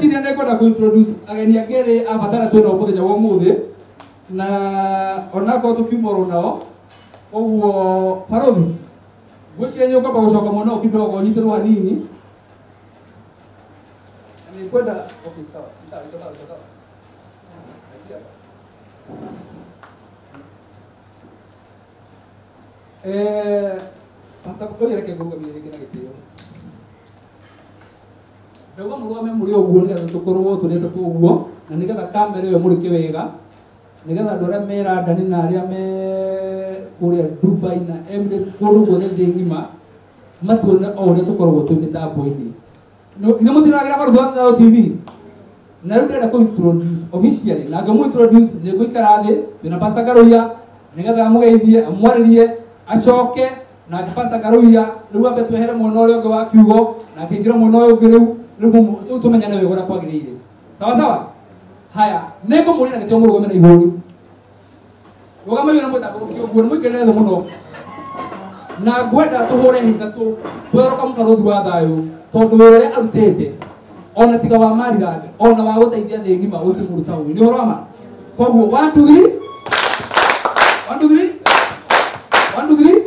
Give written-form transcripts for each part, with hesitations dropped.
Ngwĩciria nĩ ngwenda kũ introduce ageni a kerĩ a bata na twĩnao mũthenya wa ũmũthĩ na onakorwo tũkiuma oro nao ũguo barothi ngwĩciria nĩ ũkwamba gũcoka mwena ũyũ kidogo ũnyitĩrwo hanini na nĩ ngwenda okay sawa sawa sawa sawa Pastor ũyũ reke ngũrũgamie rĩngĩ na gĩtĩo ndauga mũrũgame mũrĩ ũguo nĩgetha tũkorwo tũrĩ atatũ ũguo na nĩgetha kamera ĩyo mũrĩke wega nĩgetha andũ arĩa me London na arĩa me kũrĩa Dubai na Emirates kũndũ guothe thĩ ng'ima matuone o ũrĩa tũkoragwo twĩ mĩtambo-inĩ. Ithuĩ mũtiragĩra Barũthi wa Thayũ TV na rĩu ndĩrenda kũ introduce officially na ngĩmũ introduce nĩ ngũikara thĩ twĩna Pastor Ngaruiya nĩgetha amũgeithie amwarĩrie acoke na Pastor Ngaruiya rĩu ambe twehere mwena ũrĩa ũngĩ wa kiugo na akĩingĩra mwena ũyũ ũngĩ rĩu rĩu tũmenyane wega ũrĩa kwagĩrĩire. Sawa sawa? Haya, nĩ ngũmũria na gĩtĩo mũrũgame na igũrũ rĩu. Rũgama igũrũ na mwĩtambũrũkie ũguo nĩ mũikarĩre thĩ mũno. Na ngwenda tũhũre hinga twerũka mũbarũthi wa thayũ tondũ wĩra ũrĩa arutĩte ona tiga wa Maryland ona wa gũteithia thĩ ng'ima gũtirĩ mũndũ ta ũyũ. Nĩ ũhoro wa ma? Koguo 1 2 3 1 2 3 1 2 3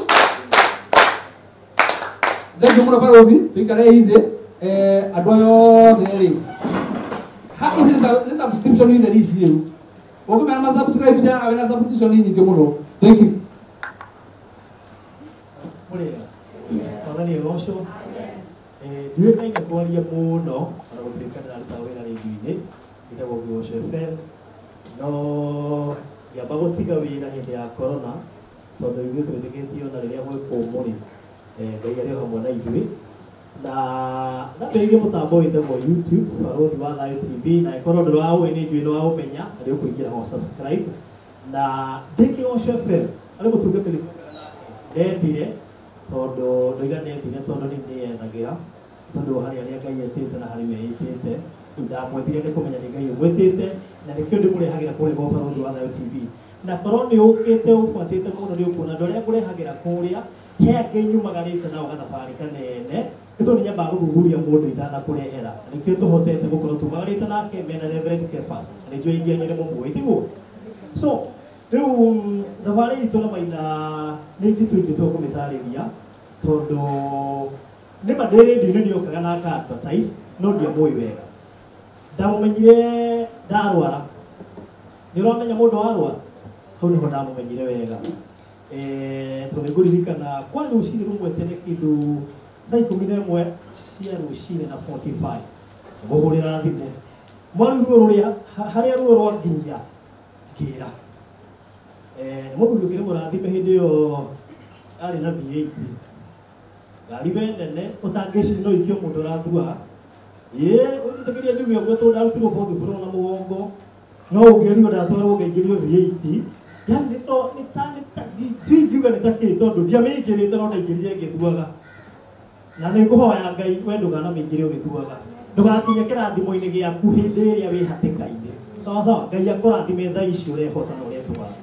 Thengiũ mũno barũthi, tũikare thĩ andũ aya othe rĩ ha ici nĩ subscription theri ici rĩu ũngĩmera ma subscribe cia wĩna subscription nyingĩ mũno. Thank you. Mũrĩega mwathani agocwo. Ndiũĩkaine kwaria mũno ona gũtuĩka ndĩraruta wĩra rĩndiũ-inĩ ĩtagwo Kĩgoco FM no ngĩamba gũtiga wĩra hĩndĩ ya corona tondũ ithuĩ twĩtĩkĩtie ona rĩrĩa gwĩ kũmũ rĩ Ngai arĩ o hamwe na ithuĩ na ndambĩrĩirie mũtambo wĩtagwo YouTube Barũthi wa Thayũ TV na ĩkorwo ndũraũĩ nĩ njũĩ nĩ waũmenya na nĩ ũkũingĩra ho subscribe na ndĩ Kĩgoco FM arĩ mũtungatĩri ndethire tondũ ndoiga ndethire tondũ nĩ ndĩyethagĩra tondũ harĩ arĩa Ngai etĩte na harĩ meĩtĩte rĩu ndamwethire nĩ kũmenya nĩ Ngai ũmwĩtĩte na nĩkĩo ndĩmũrehagĩra kũrĩa gwa Barũthi wa Thayũ TV na korwo nĩ ũkĩte ũbuatĩte mũno nĩ ũkuona andũ arĩa ngũrehagĩra kũrĩa he angĩ nyumagarĩte nao gathabarĩ kanene nĩ tondũ nyambaga gũthuthuria mũndũ itanakũrehera nĩkĩo tũhotete gũkorwo tumagarĩte nake mena Reverend Kefas na nĩnjũĩ aingĩ anyu nĩ mũmũĩ tiguo. So rĩu thabarĩ itũ na Maina nĩ nditũ ingĩtua kũmĩtarĩria tondũ nĩ ma ndĩ rĩndiũ-inĩ nĩokaga na aka advertise no ndiamũĩ wega. Ndamũmenyire ndarwara. Nĩ ũramenya mũndũ warwara? Hau nĩho ndamũmenyire wega. Tondũ nĩ ngũririkana kwarĩ rũcinĩ rũmwe tene kĩndũ thaa 11 cia rũcinĩ na 45 ngĩmũhũrĩra thimũ mwarĩ ruo rũrĩa harĩa ruo rwanginyia ngĩra nĩ mũthuri ũkĩrĩ mũrathime hĩndĩ ĩyo arĩ na V8 ngari we nene ũtangĩciria no ikio mũndũ ũratua ĩĩ ũnjĩtĩkĩria njuge ũguo tondũ ndarutirwo fourth floor na mũgongo no ũngĩrirwo ndatwarwo ngaingĩrio V8 yani nĩ to nĩ ta nĩ ta ndingiuga nĩ ta kĩ tondũ ndiamĩingĩrĩte no ndaingĩrire ngĩtuaga na nĩ ngũhoya Ngai we ndũkanamĩingĩre ũgĩtuaga ndũgakinye kĩrathimo-inĩ gĩaku hĩndĩ ĩrĩa wĩ hatĩka-inĩ sawa sawa Ngai akũrathime thaa ici ũrehota na ũretwara.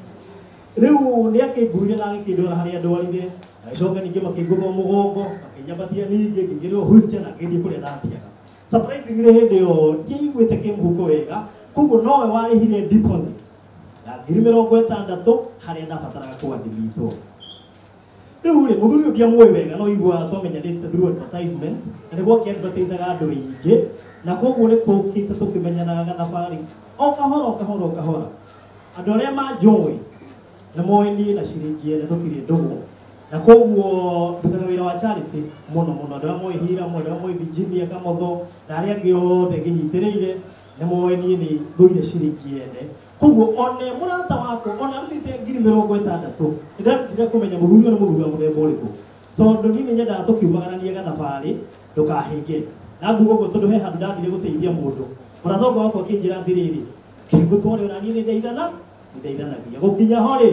Rĩu nĩ akĩnguire na agĩkĩndwara harĩa ndwarire agĩcoka ningĩ makĩngũtha mũgongo makĩnyambatia ningĩ ngĩigĩrĩrwo wheelchair na ngĩthiĩ kũrĩa ndathiaga. Surprisingly hĩndĩ ĩyo ndiaiguĩte kĩmũhuko wega koguo nowe warĩhire deposit ya 60,000 harĩa ndabataraga kũandimitwo. Rĩu rĩ mũthuri ũyũ ndiamũĩ wega no iguaga twamenyanĩte through advertisement na nĩguo akĩ-advertisaga andũ aingĩ na koguo nĩ tũkĩte tũkĩmenyanaga gathabarĩ o kahora o kahora o kahora. Andũ arĩa manjũĩ nĩ moĩ niĩ na ciringi ene tũtirĩ ndũgũ na koguo ndutaga wĩra wa charity mũno mũno andũ arĩa moĩ Hiram andũ arĩa moĩ Virginia Kamotho na arĩa angĩ othe ngĩnyitĩrĩire nĩ moĩ niĩ nĩ thũire ciringi ene koguo one mũrata wakwa ona arutĩte 60,000 nĩ ndarutire kũmenya mũthuri ũyũ nĩ mũthuri wa mũthemba ũrĩkũ tondũ niĩ nĩ nyendaga tũkiumagaranie gathabarĩ ndũkahĩnge na nguga ũguo tondũ he handũ ndathire gũteithia mũndũ mũrata ũngĩ wakwa akĩnjĩra atĩrĩrĩ kĩngũtware ona niĩ nĩ ndeithana ndeithanagia gũkinya ho rĩ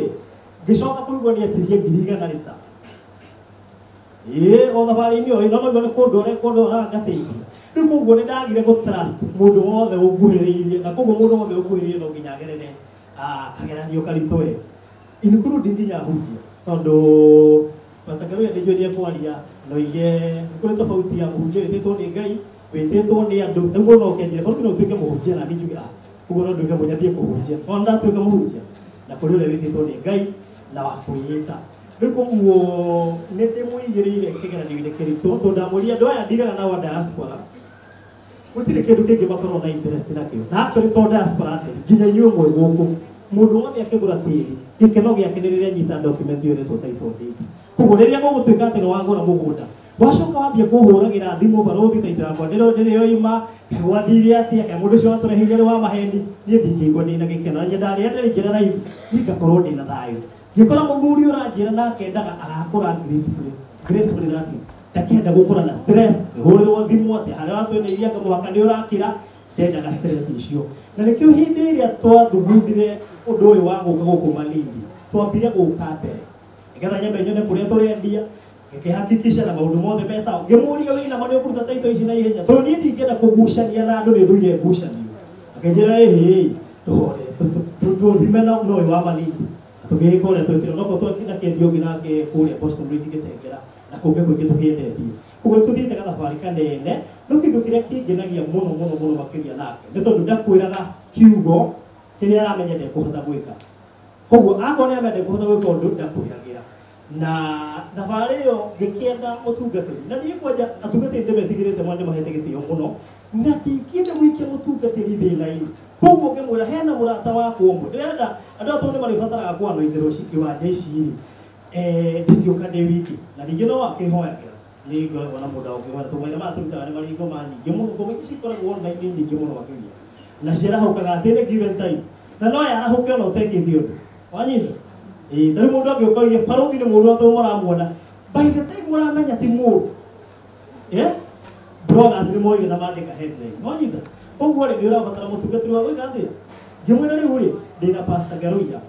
ngĩcoka kũigua nĩ etirie 100,000 rĩta ĩĩ o thabarĩ-inĩ o ĩno no igua nĩ kũndũ ũrĩa kũndũ ũrangateithia rĩu koguo nĩ ndagire gũ trust mũndũ wothe ũnguhĩrĩirie na koguo mũndũ wothe ũnguhĩrĩirie no nginya agerere kageranio karitũ we including nginya ahunjia tondũ Pastor Ngaruiya nĩ njũĩ nĩ ekwaria no ige nĩ kũrĩ tofauti ya mũhunjia wĩtĩtwo nĩ Ngai Wĩtĩtwo nĩ andũ rĩu mũndũ no ũkĩanjĩre borithi no ũtuĩke mũhunjia na niĩ njuge ah ũguo no nduĩke mũnyambie kũhunjia no ndatuĩka mũhunjia na kũrĩ ũrĩa wĩtĩtwo nĩ Ngai na wa kwĩĩta. Rĩu koguo nĩ ndĩmũigĩrĩire kĩgeranio-inĩ kĩritũ tondũ ndamwĩrire andũ aya ndiraga nao a diaspora gũtirĩ kĩndũ kĩngĩ makorwo na interest nakĩo na actually to diaspora atĩ nginya inyuĩ mwĩ gũkũ mũndũ wothe akĩgũra tĩri gĩkeno gĩake nĩ rĩrĩa anyita document ĩyo ĩretwo title deed. Koguo rĩrĩa gũgũtuĩka atĩ nĩ wagũra mũgũnda wacoka wambia kũhũragĩra thimũ barothi taito yakwa ndĩrĩoima kaĩ gwathire atĩa kaĩ mũndũ ũcio watũreheire arĩ wa maheni niĩ ndingĩigua ndĩna gĩkeno na nyendaga rĩrĩa ndĩraingĩra live niĩ ngakorwo ndĩna thayũ. Ngĩkora mũthuri ũranjĩra nake endaga agakũra gracefully, gracefully that is ndakĩenda gũkũra na stress ngĩhũrĩrwo thimũ atĩ harĩa watweneirie anga mũhaka nĩ ũrakĩra ndendaga stress icio. Na nĩkĩo hĩndĩ ĩrĩa twathugundire ũndũ ũyũ wa gũka gũkũ Malindi twambire gũka mbere nĩgetha nyambe nyone kũrĩa tũrendia ngĩkĩhakikisha na maũndũ mothe me sawa. Ngĩmũria wĩna ma nĩ ũkũruta taito ici na ihenya tondũ niĩ ndingĩenda kũgucania na andũ nĩ thũire ngucanio. Akĩnjĩra ĩhĩ ndũhore tũthime na ũyũ wa Malindi na tũgĩgĩka ũrĩa twĩkire onokorwo twakĩna kĩendio ũngĩ nake kũrĩa Boston Bridge gĩtengera na kũngĩ kũingĩ tũkĩendetie. Koguo tũthiĩte gathabarĩ kanene no kĩndũ kĩrĩa kĩngenagia mũno mũno mũno makĩria nake nĩ tondũ ndakwĩraga kiugo kĩrĩa aramenya ndekũhota gwĩka. Koguo akorwo nĩ amenya ndekũhota gwĩka ũndũ ndakwĩragĩra. Na thabarĩ ĩyo ngĩkĩenda mũtungatĩri na niĩ kwanja atungatĩri ndĩmetigĩrĩte mwana ndĩmahete gĩtĩo mũno na ndingĩenda gũikia mũtungatĩri thĩna-inĩ. Koguo ngĩmwĩra hena mũrata wakwa ũmwe ndĩrenda andũ aya tondũ nĩ marĩbataraga kũanoithĩrwo kĩwanja ici rĩ ndingĩũka ndĩ wiki na ningĩ no akĩhoyagĩra nĩ ngoragwo na mũndũ ũngĩhoera tondũ mawĩra maya tũrutaga nĩ marĩ ngoma nyingĩ mũno ngoma ingĩ cikoragwo online nĩ nyingĩ mũno makĩria na ciarahũkaga at any given time na no yarahũke ona ũtekĩte ũndũ wanyita. Ĩĩ tarĩu mũndũ angĩũka oige barothi nĩ mũũru tondũ mũramuona by the time mũramenya ti mũũru bloggers nĩ moire na mandĩka headline wanyita. Koguo rĩ nĩ ũrabatara mũtungatĩri wa gwĩka atĩa. Ngĩmwĩra rĩu rĩ ndĩna Pastor Ngaruiya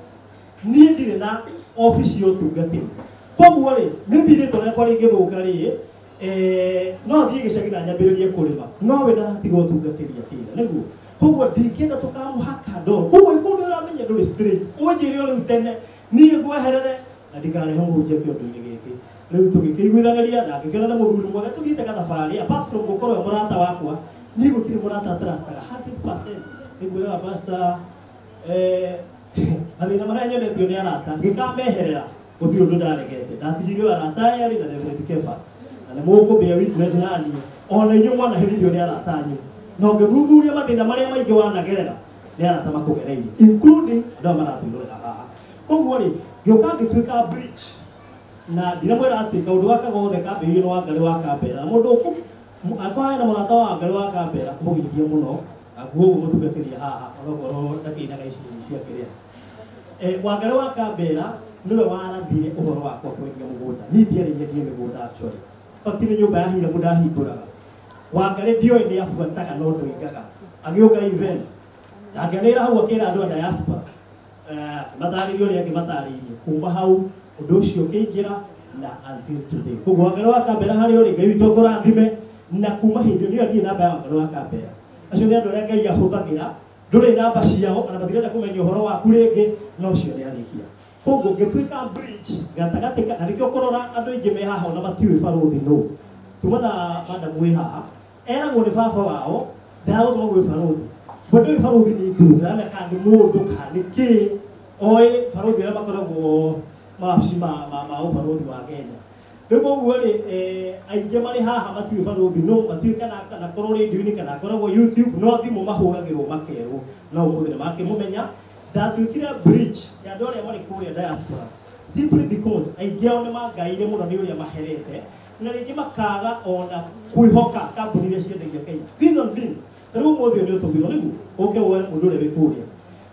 niĩ ndirĩ na obici ya ũtungatĩri koguo rĩ maybe rĩtwa rĩakwa rĩngĩthũka rĩ no thiĩ gĩcagi na nyambĩrĩrie kũrĩma no we ndaratiga ũtungatĩri atĩra nĩguo. Koguo ndingĩenda tũkamũhaka ndoro. Koguo ĩkorwo nĩ ũramenya ndũrĩ straight ũnjĩre o rĩu tene niĩ ngweherere na ndikarehe mũhunjia kĩũndũ-inĩ gĩkĩ. Rĩu tũgĩkĩiguithanĩria na ngĩkĩona nĩ mũthuri mwega tũthiĩte gathabarĩ apart from gũkorwo e mũrata wakwa niĩ gũtirĩ mũrata trustaga 100%. Nĩngwĩraga pastor mathĩna marĩa nyonetio nĩ arata ngĩkameherera gũtirĩ ũndũ ndaregete ndatigire arata erĩ na Reverend Kefas na nĩ mũkũmbĩa witness na niĩ ona inyuĩ mwanaherithio nĩ arata anyu na ũngĩthuthuria mathĩna marĩa maingĩ wanagerera nĩ arata makũgereirie including andũ aya maratwĩrorera haha. Koguo rĩ ngĩũka ngĩtuĩka bridge na ndiramwĩra atĩ kaũndũ gaka gothe kambĩrĩirio nĩ Wangarĩ wa Kambera na mũndũ akorwo hena mũrata wa Wangarĩ wa Kambera mũgeithie mũno nguo ũguo mũtungatĩri haha onokorwo ndakĩinaga ici cia kĩrĩa. Wangarĩ wa Kambera nĩwe warathire ũhoro wakwa kwendia mũgũnda. Niĩ ndiarĩ nyendie mĩgũnda actually. Fact nĩ nyũmba ya Hiramu ndahingũraga. Wangarĩ ndioĩ nĩ abuataga no ndoigaga. Agĩũka event na akĩanĩrĩra hau akĩra andũ a diaspora akĩmatarĩria ũrĩa akĩmatarĩirie kuma hau ũndũ ũcio ũkĩingĩra na until today. Koguo Wangarĩ wa Kambera harĩa ũrĩ Ngai witũ akũrathime na kuma hĩndĩ ĩyo niĩ ndirĩ namba ya Wangarĩ wa Kambera. Acio nĩ andũ arĩa Ngai ahũthagĩra ndũrĩ namba ciao ona matirenda kũmenya ũhoro waku rĩngĩ no ũcio nĩ arĩkia. Koguo ngĩtuĩka bridge gatagatĩ ka na nĩkĩo kũrora andũ aingĩ me haha ona matiũĩ barothi nũ. Tuma na madam wĩ haha eragwo nĩ baba wao ndagũtũma gwĩ barothi. We ndũĩ barothi nĩ ndũ ndaramenya kana nĩ mũndũ kana nĩ kĩ oĩ barothi arĩa makoragwo mawabici ma ũbarothi wa Kenya. Rĩu koguo rĩ aingĩ marĩ haha matiũĩ barothi nũ matiũĩ kana akorwo radio-inĩ kana akoragwo YouTube no thimũ mahũragĩrwo makerwo no ũmũthĩ nĩ makĩmũmenya. Ndatuĩkire bridge ya andũ arĩa marĩ kũrĩa diaspora simply because aingĩ ao nĩ mangaire mũno nĩ ũrĩa maherete na rĩngĩ makaga ona kwĩhoka kambuni iria ciendagia Kenya. Reason being rĩu ũmũthĩ ũyũ nĩ ũtũmirwo nĩguo ũke woe mũndũ ũrĩa wĩ kũrĩa.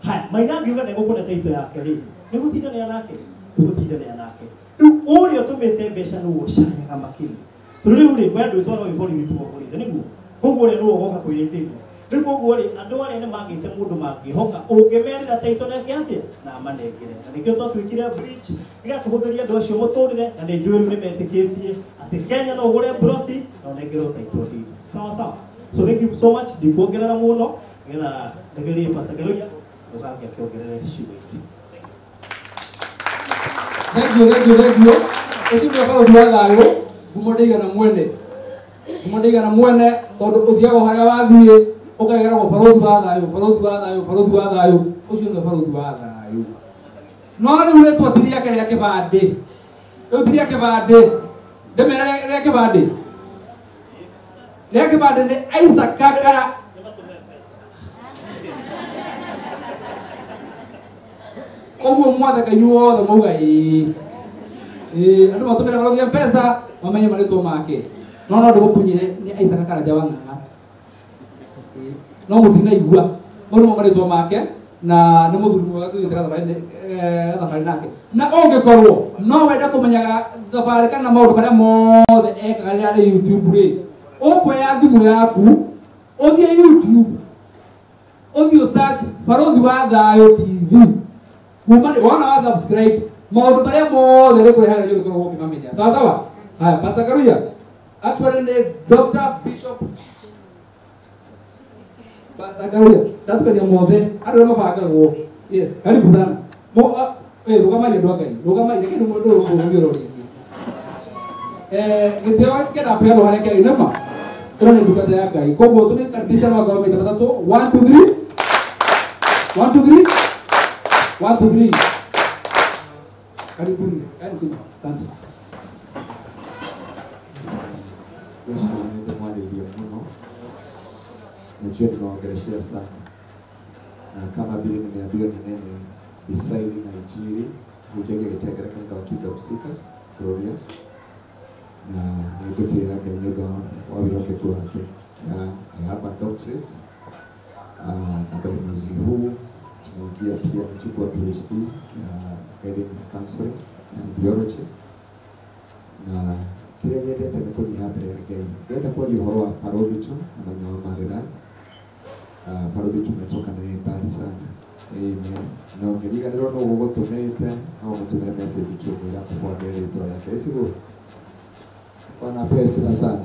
Haya Maina ngiuga ndegũkũne taito yake rĩ nĩ gũtindanĩra nake nĩ gũtindanĩra nake. Rĩu ũrĩa ũtũmĩte mbeca nĩwe ũcayaga makĩria tondũ rĩu rĩ we ndwĩtwara wĩ borithi tũgũkũrĩte nĩguo koguo ũrĩa nĩwe ũgoka kwĩĩtĩria. Rĩu koguo rĩ andũ arĩa nĩ magĩte mũndũ mangĩhoka ũngĩmerĩra taito neke atĩa na amanengere na nĩkĩo twatuĩkire bridge ĩgatũhũthĩria andũ acio mũtũrĩre na nĩ njũĩ rĩu nĩ metĩkĩtie atĩ Kenya no ũgũre ploti na ũnengerwo title deed. Sawa sawa. So thank you so much ndikuongerera mũno nĩgetha ndegerie Pastor Ngaruiya ũgake akĩongerere ciugo ingĩ. Thank you, thank you, thank you. Ũcio nĩwe barothi wa thayũ ngumo ndĩigana mwene. Ngumo ndĩigana mwene tondũ ũthiaga o harĩa wathiĩ ũkageragwo barothi wa thayũ, barothi wa thayũ, barothi wa thayũ, ũcio nĩwe barothi wa thayũ. No rĩu rĩtwa ti rĩake rĩa kĩbandĩ, rĩu ti rĩa kĩbandĩ, ndĩmere rĩa kĩbandĩ, rĩa kĩbandĩ nĩ Isaac Kakara. Ũguo mwatheka inyuothe mwauga ĩĩ ĩĩ, andũ matũmĩre barothi M-Pesa mamenye marĩtwa make, no no ndũgũkunyire nĩ Isaac Karanja wa Ng'ang'a, no mũtinaigua mau nĩmo marĩtwa make na nĩ mũthuri mwega tũthiĩte gathabarĩ nake. Na ũngĩkorwo no wende kũmenyaga thabarĩ kana maũndũ marĩa mothe ekaga rĩrĩa arĩ YouTube rĩ, ũkuoya thimũ yaku ũthiĩ YouTube ũthiĩ search Barothi wa Thayũ TV, kuma wona wa subscribe maũndũ marĩa mothe rĩkũrehaga nĩ ũgũkorwo ũkĩmamenya. Sawa sawa. Haya, Pastor Karuya actually nĩ Dr. Bishop Pastor Karuya ndatukania mothe andũ arĩa mabangagwo. Yes, karibu sana. Mo rũgamai andũ a Ngai, rũgamai reke mũndũ ũrũgũrũ rĩngĩ. Gĩtĩo kĩenda kũheanwo harĩa kĩarĩ nĩma ĩno nĩ ndungata ya Ngai, koguo tũnĩkaribisha magakorwo maita matatũ. 1 2 3 1 2 3 1 2 3. Karibuni, karibuni, asante. Yesu ndimwarĩirie mũno, najua nimewaongeleshea sana, na kama vile nimeambiwa ni nene beside na Injili ujenge gĩtengere kanitha wa Kingdom Seekers Glorious, na nĩngũtĩĩra Ngai nĩ ũndũ wa wĩhokeku wake. Na I have a doctorate, na by mwezi huu tunaingia pia kuchukua PhD ya guiding counseling na theology. Na kĩrĩa nyendete nĩ kũnyiha mbere ya Ngai. Ndĩrenda kwaria ũhoro wa barothi tu na Maina wa Marĩra. Barothi tumetoka naye mbali sana. Amen. Na ũngĩriganĩrwo nũ ũgũgũtũmĩte, no ũmũtũmĩre message tu ũmwĩre akũbuatĩre rĩtwa rĩake. Ĩtiguo? Bwana apewe sifa sana.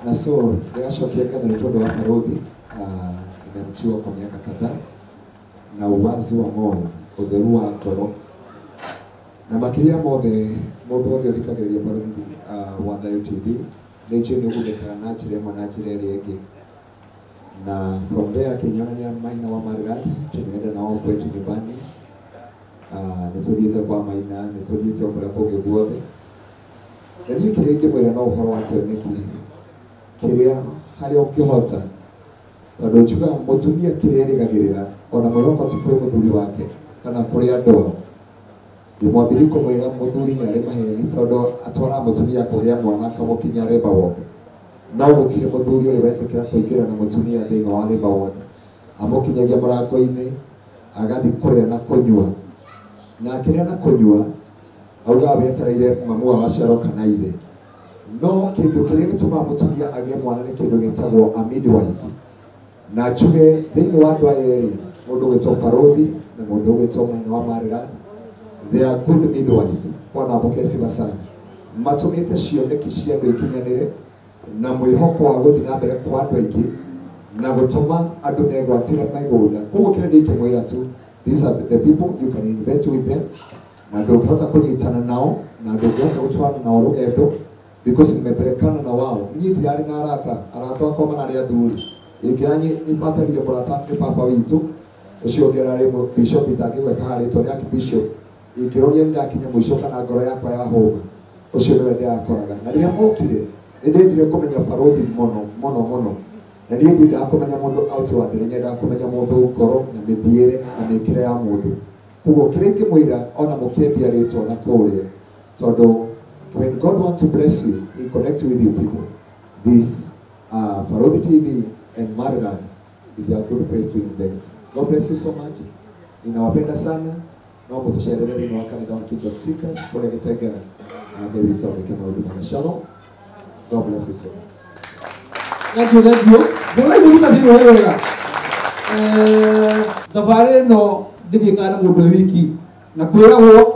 Na so ndĩracokia ngatho nĩ tondũ wa barothi, nimemjua kwa miaka kadhaa, na uwazi wa moyo, ũtheru wa ngoro, na makĩria mothe mũndũ wothe ũthikagĩrĩria Barothi wa Thayũ TV nĩ njũĩ nĩ ũgunĩkaga na njĩra ĩmwe na njĩra ĩrĩa ĩngĩ. Na from there akĩnyonania Maina wa Marĩra, tumeenda nao kwetu nyumbani, nĩ tũthiĩte kwa Maina, nĩ tũthiĩte o kũrĩa kũngĩ guothe. Na niĩ kĩrĩa ingĩmwĩra no ũhoro wa kĩoneki kĩrĩa harĩa ũngĩhota, tondũ njugaga mũtumia kĩrĩa erĩgagĩrĩra ona mwĩhoko ti kwĩ mũthuri wake kana kũrĩ andũ ao. Ndĩmwambĩrĩrie kũmwĩra mũthuri nĩ arĩ maheni, tondũ atwaraga mũtumia kũgĩa mwana akamũkinyia labour ward, no gũtirĩ mũthuri ũrĩ wetĩkĩra kũingĩra na mũtumia thĩinĩ wa labour ward, amũkinyagia mũrango-inĩ agathiĩ kũrĩa na kũnyua, na akĩrĩa na kũnyua augaga wetereire mamu wao aciarwo kana ithe. No kĩndũ kĩrĩa gĩtũmaga mũtumia agĩe mwana nĩ kĩndũ gĩtagwo a midwife. Na njuge thĩinĩ wa andũ aya erĩ, mũndũ ũgwĩtwo Barothi na mũndũ ũgwĩtwo Maina wa Marĩra, they are good midwife. Bwana apokee sifa sana. Matũmĩte cioneki cia andũ ikinyanĩre na mwĩhoko wa gũthiĩ na mbere kwa andũ aingĩ na gũtũma andũ megwatĩre mĩgũnda. Koguo kĩrĩa ndingĩmwĩra tu, these are the people you can invest with them, na ndũngĩhota kũnyitana nao na ndũngĩhota gũtwarana nao rũgendo because nimepelekana na wao. Niĩ ndirarĩ na arata, arata akwa mararĩ athuri. Ingĩra nĩbatarire mũrata nĩ baba witũ, ũcio ũngĩ ararĩ bishop itangĩgweta harĩa rĩtwa rĩake bishop. Ingĩroria nĩndakinya mũico kana ngoro yakwa yahũma, ũcio nĩwe ndĩrakoraga. Na rĩrĩa mokire nĩndendire kũmenya Barothi mũno mũno mũno, na niĩ ndiendaga kũmenya mũndũ outward, nĩnyendaga kũmenya mũndũ ngoro na mĩthiĩre na mĩkĩre ya mũndũ. Koguo kĩrĩa ingĩmwĩra ona mũkĩendia rĩtwa na kũrĩa, tondũ when God want to bless you, he connect with you people. This Barothi TV and Maryland is a good place to invest. God bless you so much. Ninawapenda sana. Naomba tushiriki thĩinĩ wa kanitha wa Kingdom Seekers kũrĩa Gĩtengera, na Ngai witũ amwĩke maũndũ mega. Shalom. God bless you so much. Thank you, thank you. Ndĩrona mũtungatĩri ũyũ wega. Thabarĩ ĩno ndĩthiĩkaga na mũndũ wĩ wiki, na kwĩragwo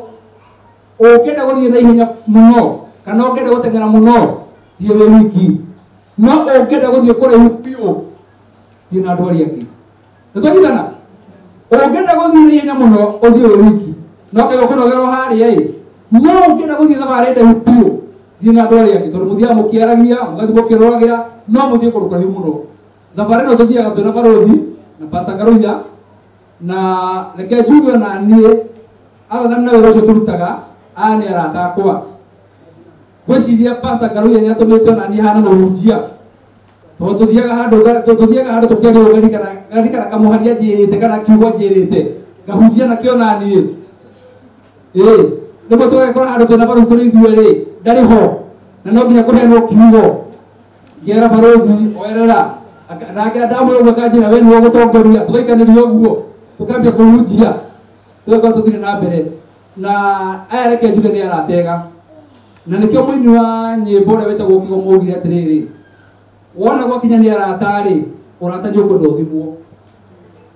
ũngĩenda gũthiĩ na ihenya mũno kana ũngĩenda gũteng'era mũno thiĩ wĩ wiki, no ũngĩenda gũthiĩ kũraihu biũ thiĩ na andũ arĩa angĩ. Nĩ twanyitana? Ũngĩenda gũthiĩ na ihenya mũno ũthiĩ wĩ wiki, no kĩgĩa kũnogerwo harĩa ĩ, no ũngĩenda gũthiĩ thabarĩ ndaihu biũ Thiĩ na andũ arĩa angĩ tondũ mũthiaga mũkĩaragia, mũgathiĩ mũkĩroragĩra, no mũthiĩ kũndũ kũraihu mũno. Thabarĩ ĩno tũthiaga twĩna barũthi na Pastor Ngaruiya, na reke njuge ona niĩ other than na wĩra ũcio tũrutaga, aya nĩ arata akwa. Ngwĩciria Pastor Ngaruiya nĩ atũmĩte ona niĩ hana mũhunjia, tondũ tũthiaga handũ tũthiaga handũ tũkĩaria ngarikana kamũhari anjĩrĩte kana kiugo anjĩrĩte ngahunjia nakĩo na niĩ. Ĩĩ, rĩmwe tũgekora handũ twĩna barũthi tũrĩ ithuerĩ, ndarĩ ho na no nginya kũheanwo kiugo. Ngera barũthi oerera, nake ndamwĩra ũguo akanjĩra we nĩwe ũgũtongoria, tũgaikanĩria ũguo tũkambia kũhunjia, tũgakora tũtirĩ na mbere. Na aya reke njuge nĩ aratega, na nĩkĩo mũini wa nyĩmbo ũrĩa wĩtagwo Kigo Mũgire atĩrĩrĩ, wona gwakinya nĩ arata-rĩ, ũrata nĩ ũkwenda ũthimwo,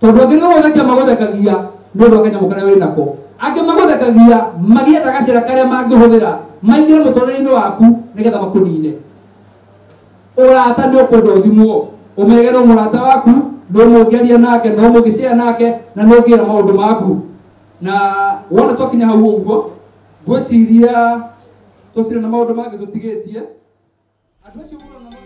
tondũ angĩ nĩ gũgũthekia magũthekagia nĩ ũndũ wa kanyamũ karĩa wĩnako, angĩ magũthekagia magĩetha gacĩra karĩa mangĩhũthĩra maingĩre mũtũrĩre-inĩ waku nĩgetha makũnine. Ũrata nĩ ũkwenda ũthimwo, ũmege no mũrata waku, no mũngĩaria nake, no mũngĩcea nake, na no ũngĩra maũndũ maku. Na wona twakinya hau ũguo, ngwĩciria tũtirĩ na maũndũ mangĩ tũtigĩtie. Andũ acio mũrona